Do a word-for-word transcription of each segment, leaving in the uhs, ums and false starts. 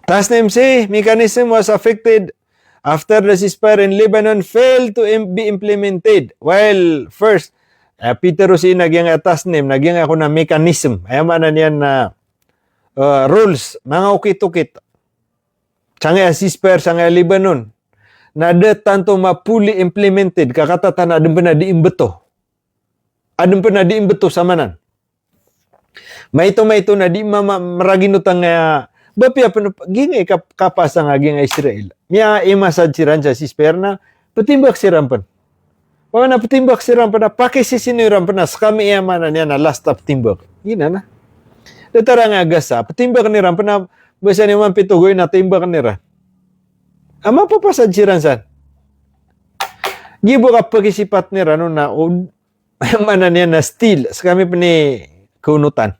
Tasnim C, mechanism was affected after the ceasefire in Lebanon failed to im-, be implemented. While first, eh, pitharo sii na giyangkaya Tasnim, na giyangkaya kon a mechanism. Aya maana niyan na, eh, rules, manga okit-okit. Sangkaya ceasefire, sangkaya Lebanon. Na da tanto ma-fully implemented, ka katatago na adn pn a dii mbto. Adn pn a dii mbto samanan. Maito, maito na di ma-, ma-, maraginotang, eh, ba apiya pn, giyangkai kap-, kapasang a giyangkai Israel. Miya-, imasad siran sa ceasefire na, ptimbak siran pn. Oway na ptimbak siran pn, na pakisisino iran pn, na skami aya maana niyan na last a ptimbak. Giyanan a. Datar angkaya Gaza, ptimbakn iran pn, na basa niyo man pito gawii na timbakn iran. A mapapasad siran san. Giya bo kapakisipatn iran on na, o, Aya maana niyan na still, skami pn i kaonotan.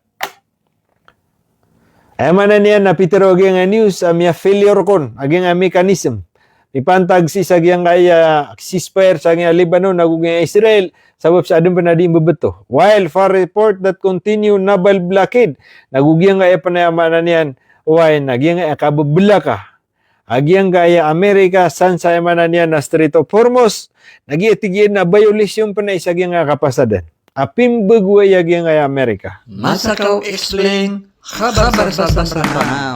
Aya maana niyan na pitharo a giyangkaya news a miya-failure kon a giyangkaya mechanism. Mipantag sii sa giyangkaya ceasefire sa giyangkaya Lebanon ago giyangkaya Israel, sabap sa adn pn a dii mbto. While far report that continue naval blockade, na go giyangkaya pn aya maana niyan, oway na giyangkaya kabbelaka a giyangkaya Amerika san sa aya maana niyan na Strait of Hormuz, na giya tig iyan na violation pn aya sa giyangkaya kapasadan a pimbagowai a giyangkaya Amerika. Masakaw Explain, khabar sa Sabah.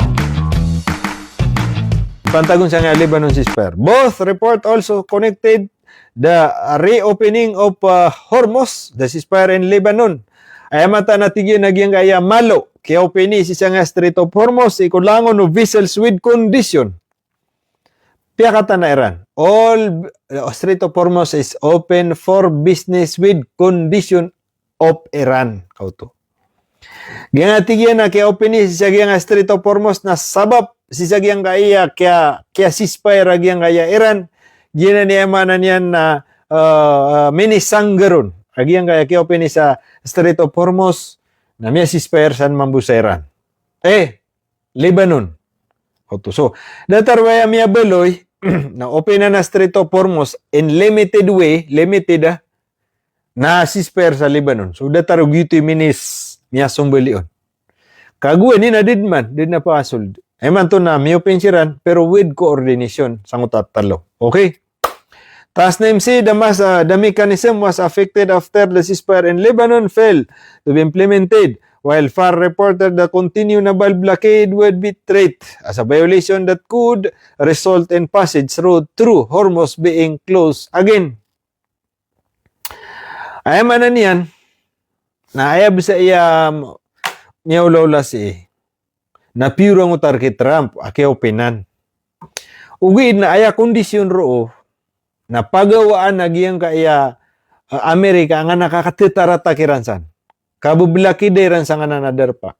Pantag on sangkaya Lebanon ceasefire. Both report also connected the reopening of, uh, Hormuz, the ceasefire in Lebanon. Aya mataan a tig iyan a giyangkaya malo, kiya-open i sii sangkaya Strait of Hormuz, sii ko langon o vessels with condition. Piyakatan a Iran. All, uh, Strait of Hormuz is open for business with condition of Iran. Kaoto. Giyangkaya tig iyan a kiya-open i sii sa giyangkaya Strait of Hormuz na sabap sii sa giyangkaya kiya, kiya-ceasefire a giyangkaya Iran. Giyanan i aya maana niyan na, uh, uh, minisanggar on a giyangkaya kiya-open i sa Strait of Hormuz na miya-ceasefire san mambo sa Iran. Eh, Lebanon. Oto. So, datar o aya miyabaloy na open a Strait of Hormuz in limited way, limited a, na ceasefire sa Lebanon. So, datar o giyoto i minis, miyasombali on. Kagiya ini na di dn man, di dn a pakasold. Aya imanto na miya-open siran, pero with coordination, sangkoto a tlo. Okay? Tasnim C, the mas-, uh, the mechanism was affected after the ceasefire in Lebanon failed to be implemented, while far reported the continued naval blockade would be treated as a violation that could result in passage through, through Hormuz being closed again. Aya maana niyan, na aya bs a iya, um, miyaolaola sii na piyorang o target Trump a kiya-openan. Ogaid na aya kondisyon roo na pagawaan a giyangkaya, uh, Amerika a ngka na kakatetarataki ran san. Kabebelakidai ran sangkanan a darpa.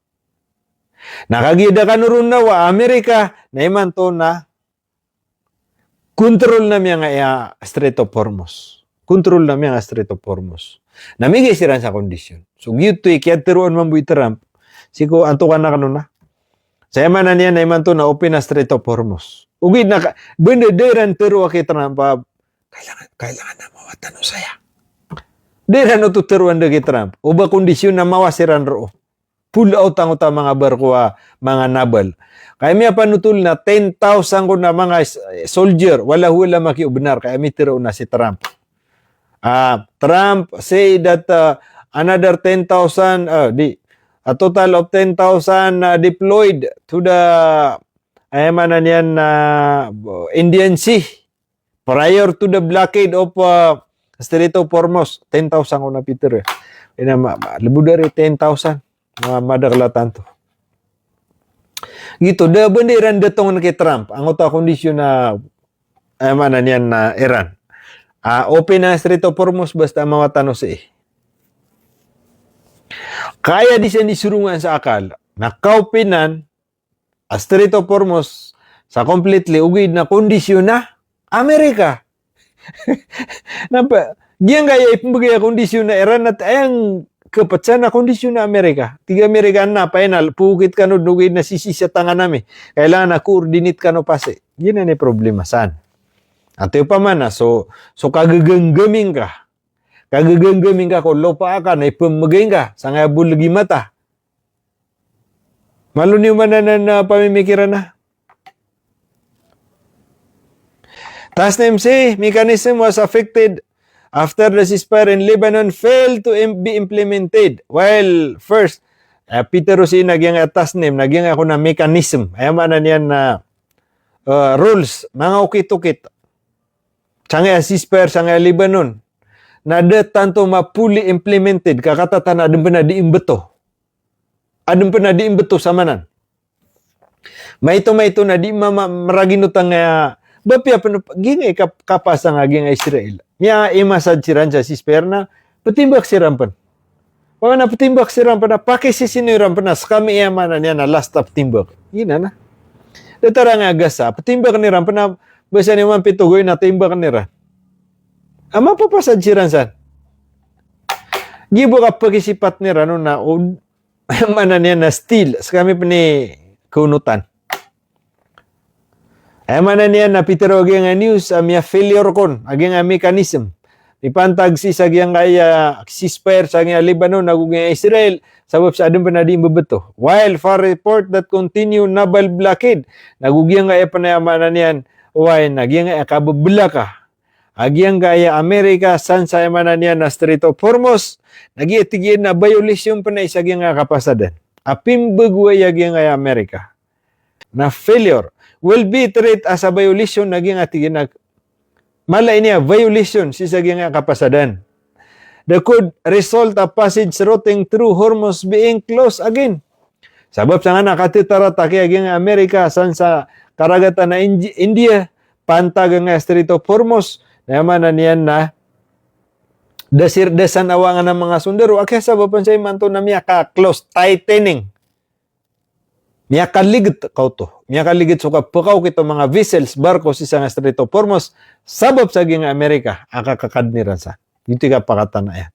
Na kagiya da kano ron nawa a Amerika, na imanto na kontrol na miyangkaya Strait of Hormuz. Kontrol na miyangkaya Strait of Hormuz. Na migay siran sa kondisyon. So, giyoto i kiyateroon mambo i Trump. Sii ko antokan akn on na. Sa aya maana niyan na imanto na open a Strait of Hormuz. Ogaid na ka, banda da iran teroa ki Trump a, kailangan, kailangan na mawa tano saya. Da iran oto teroa da ki Trump. O ba kondisyon na mawa siran roo. Pull out angkoto a manga barko a manga naval. Ka aya miyapanotol na ten thousand kon a manga s-, soldier, wala, wala makiobnar, ka aya mitero na si Trump. Ah, Trump say that, uh, another ten thousand, uh, di, a total of ten thousand, uh, deployed to the, aya maana niyan na, uh, Indian Sea. Prior to the blockade of, uh, Strait of Hormuz, ten thousand kon a pitero. Ina ma, ma, lebod ari ten thousand. Ma, madakl a tanto. Giyoto, da banda iran datongan ki Trump angkoto a kondisyon a, eh, maana niyan na Iran. Ah, open a Strait of Hormuz basta mawa tano sii. Ka aya di san di sorongan sa akal na kaopenan a Strait of Hormuz sa completely ogaid na kondisyon a Amerika. Na ba, giyangkaya ipmbgay a kondisyon a Iran na aya ngka ptsan na kondisyon a Amerika. Tig a Amerika na, final, pokit kano dn ogaid na sisii sa tangan ami. Kailangan na coordinate kano pasi. Giyanan i problema san. Ati opama na, so, so kagaganggaming ka. Kagaganggaming ka ko lopa aka na ipmbgay ngka sangkaya bolgi mata. Malo niyo man anan a pamimikiran a. Tasnim, say, mechanism was affected after the ceasefire in Lebanon failed to im-, be implemented. While first, eh, pitero sii na giyangkaya Tasnim, na giyangkaya kon a mechanism. Aya maana niyan na, eh, rules, manga okit-okit. Sangkaya ceasefire, sangkaya Lebanon. Na da tanto ma-fully implemented, ka katatan a adn pn a dii mbto. Adn pn a dii mbto samanan. Maito, maito na di ma-, ma-, maraginotang a, ba piya pn, giyangkai kap-, kapasang a giyangkai Israel. Miya-, imasad siran sa ceasefire na, ptimbak siran pn. Oway na ptimbak siran pn a, pakisisino iran pn a, skami aya maana niyan na last a ptimbak. Giyanan a. Datar angkai a Gaza, ptimbakn iran pn a, ba san iyan man pitogoy na timbakn iran. A mapapasad siran san. Giya bo kapakisipatn iran on na, o, maana niyan na still, skami pn i kaonotan. Aya maana niyan na pitero a giyangkai a news a miya-failure kon a giyangkai a mechanism. Mipantag sii sa giyangkai a ceasefire sa giyangkai a Lebanon ago giyangkai a Israel, sabap sa adn pn a dii mbto. While far report that continue naval blockade, na go giyangkai a pn aya maana niyan, oway na giyangkai a kabblakan a giyangkai a Amerika san sa aya maana niyan na Strait of Hormuz, na giya tig iyan na violation pn aya sa giyangkai a kapasadan. A pimbagowai a giyangkai a Amerika na failure will be treated as a violation, na giyangkai a tig iyan na mala ini a violation sii sa giyangkai a kapasadan. That could result a passage routing through Hormuz being closed again. Sabap sa nga na katetarata kiya giyangkai a Amerika san sa karagatan a Indi-, India, pantag angkai a Strait of Hormuz, na aya maana niyan na da sir-, da san awangan a manga sondaro, a kiyasabapan sa imanto na miyaka-close, tightening. Miyakaligit ka oto. Miyakaligit so kapkaokit o manga vessels, barko sii sangkai a Strait of Hormuz, sabap sa giyangkai a Amerika a kakakadn iran san. Giyoto i kapakatana iyan.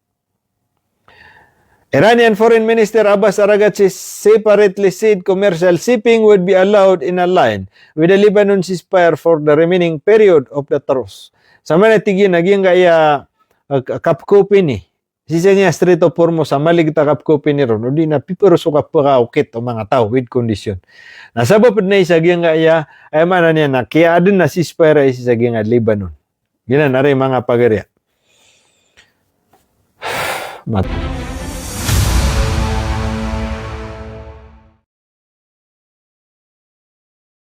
Iranian Foreign Minister Abbas Araghchi separately said commercial shipping would be allowed in a line with the Lebanon ceasefire for the remaining period of the truce. Sa maana tig iyan a giyangkai a, eh, kapkopini sii sangkai a Strait of Hormuz a maligit a kapkopini ron, odi na piparo so kapkaokit o manga taw with condition. Na sabap dn aya sa giyangkai a, aya maana niyan na kiyaadn a ceasefire aya sii sa giyangkai a Lebanon. Giyanan ari manga pagariya. Mat-